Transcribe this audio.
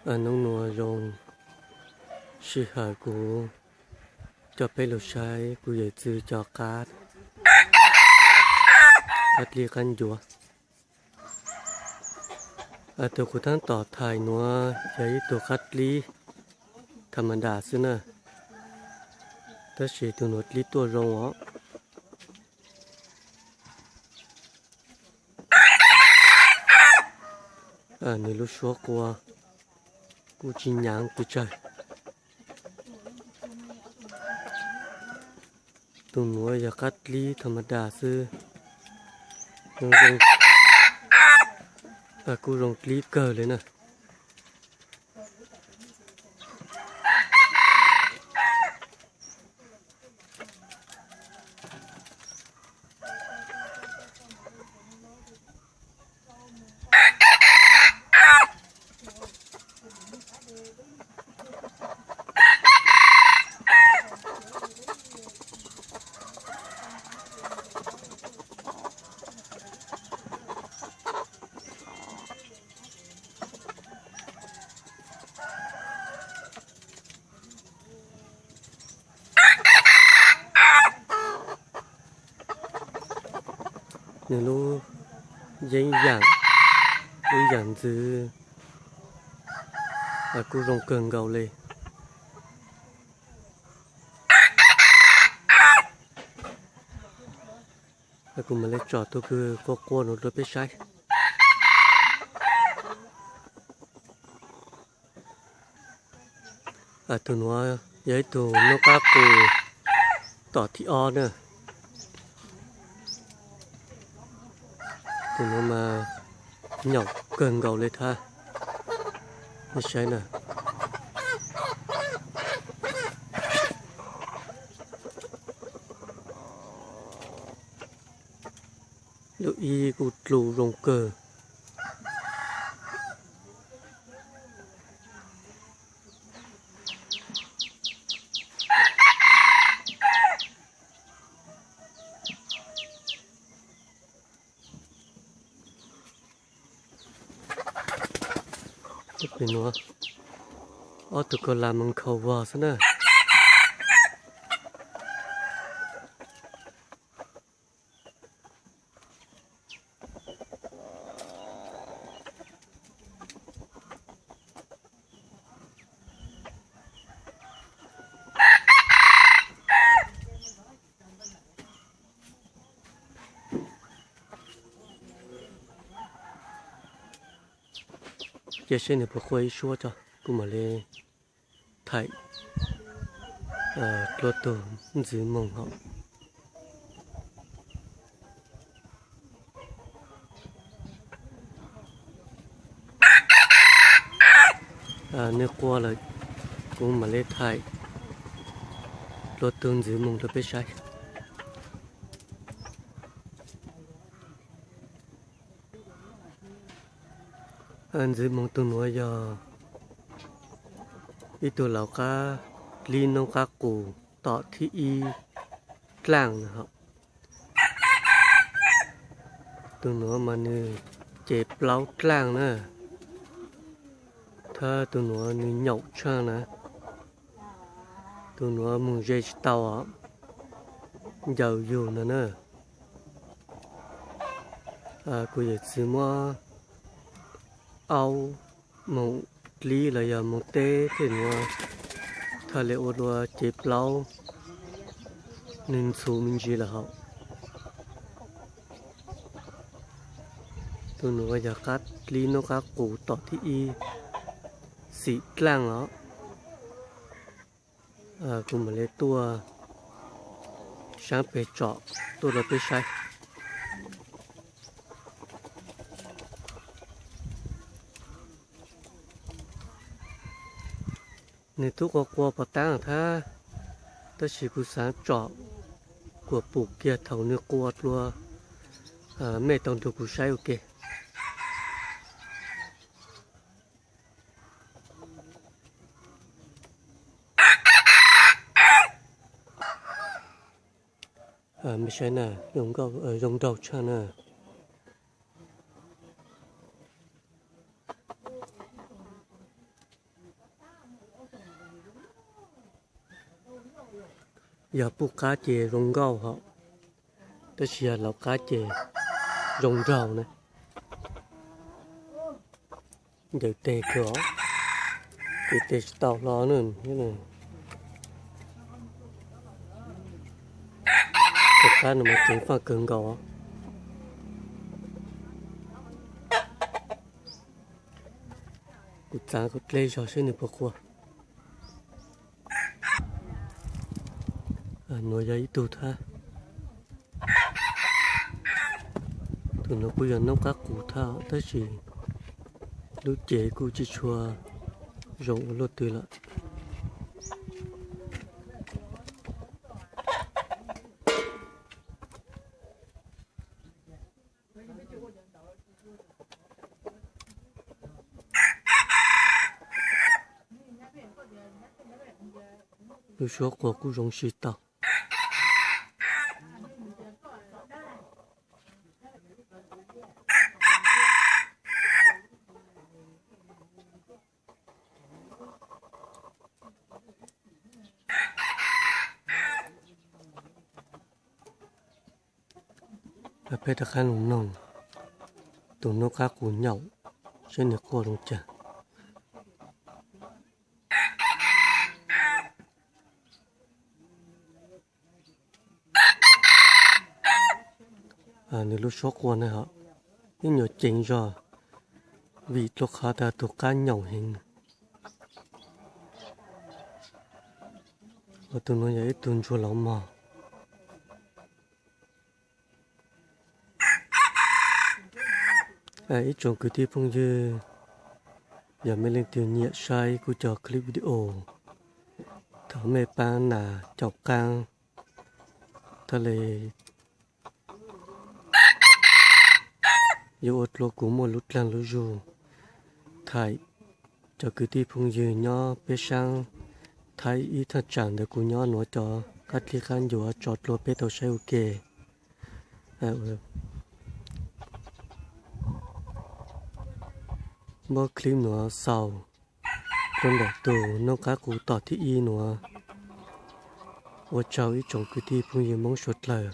Hnub nuav zoo sij hawm kuv coj peb lug saib kuv yawm txwv cov qab, qab dlib qab ncuav. Tug kuv thaab tom thaij nuav yog ib tug qab dlib tham ma das xwb na, tab sis tug nuav dlib tuaj zoo os. Nwg lub suab qua kuj tsi nyaav pes tsawg. Tug nuav yog qab dlib tham ma das xwb, kuj zoo dlib kawg le na. Nwg lub yeeb yaam, lub yaam ntxwv kuj zoo kawg nkaus le. Kuv mam le tsom tug kws qua qua nuav rua peb saib. Tug nuav yog ib tug noob qab qus tom thib ob na. Tug nuav mas nyaum kawg nkaus le thab, nej saib na. Lub ib kuj dlu zoo kawg. Ob tug ko las mas nkhaus vog xwb na. Cia seb nws puas qua ib suab tso, kuv mam le thaij dlua tug ntxwv moog hov. Nws qua lawm, kuv mam le thaij dlua tug ntxwv moog rua peb saib. Ntxwv moog tug nuav yog ib tug laus qab dlib noob qab qus tom thib ib dlaaj na hov. Tug nuav mas nws cev plaub dlaaj na, thab tug nuav nws nyaum tshaaj na. Tug nuav moog ze tsi tau os, ncaws yug no na. Kuv yawm txwv muab aub moog dlib los yog moog teb tej nuav, thaj le ua dlua cev plaub, nws ntxhuv me ntsis lawm hauv. Tug nuav yog qab dlib noob qab qus tom thib ib, xim dlaaj os. Kuv mam le tuaj saab peg tsom tuaj rau peb saib. Nws tub qua qua pov taab thab, tab sis kuv xaav tsom kuas pum kiag thaum nws qua dlua, mej tau nrug kuv saib ua ke. Mej saib na, zoo nraug tshaaj na. Yog puj qab ces zoo nkauj hos, tab sis yog lawv qab ces zoo nraug na. Ncaws tes kawg os, ces tes tsis tau hlo na. Tus qab no mas ceev faj kawg nkaus. Kuv txav kom dleb zog seb nws puas qua. Nuav yog ib tug thab. Tus nuav kuj yog noob qab qus thab tab sis lub cev kuj tsis tshua zoo ua luaj twg lawm. Lub suab qua kuj zoo si tau. Peb rov qab los noog tus noob qab qus nyaum seb nws quaj zoo cas. Nws lub suab qua na, ib nyuag ceev zog vim rau qhov tas tus qab nyaum heev. Ua tus no yog ib tug ntsuag laus mog. Ib tsoom kwv tij phooj ywg, yog mej leej twg nyiam saib kuv cov clip video, thov mej pab nas caum qaab, thov le yuav ua rua kuv muaj lub dlaag lub zug thaij cov kwv tij phooj ywg nyob peb saab Thaib ib thaj tsam ntawd kuv nyob nuav cov qab dlig qab ncuav tso rua peb tau saib ua ke. Muab clip nuav xaus rua ntawm tus noob qab qus tom thib ib nuav. Ua tsaug ib tsoom kwv tij phooj ywg Moob suav dlawg.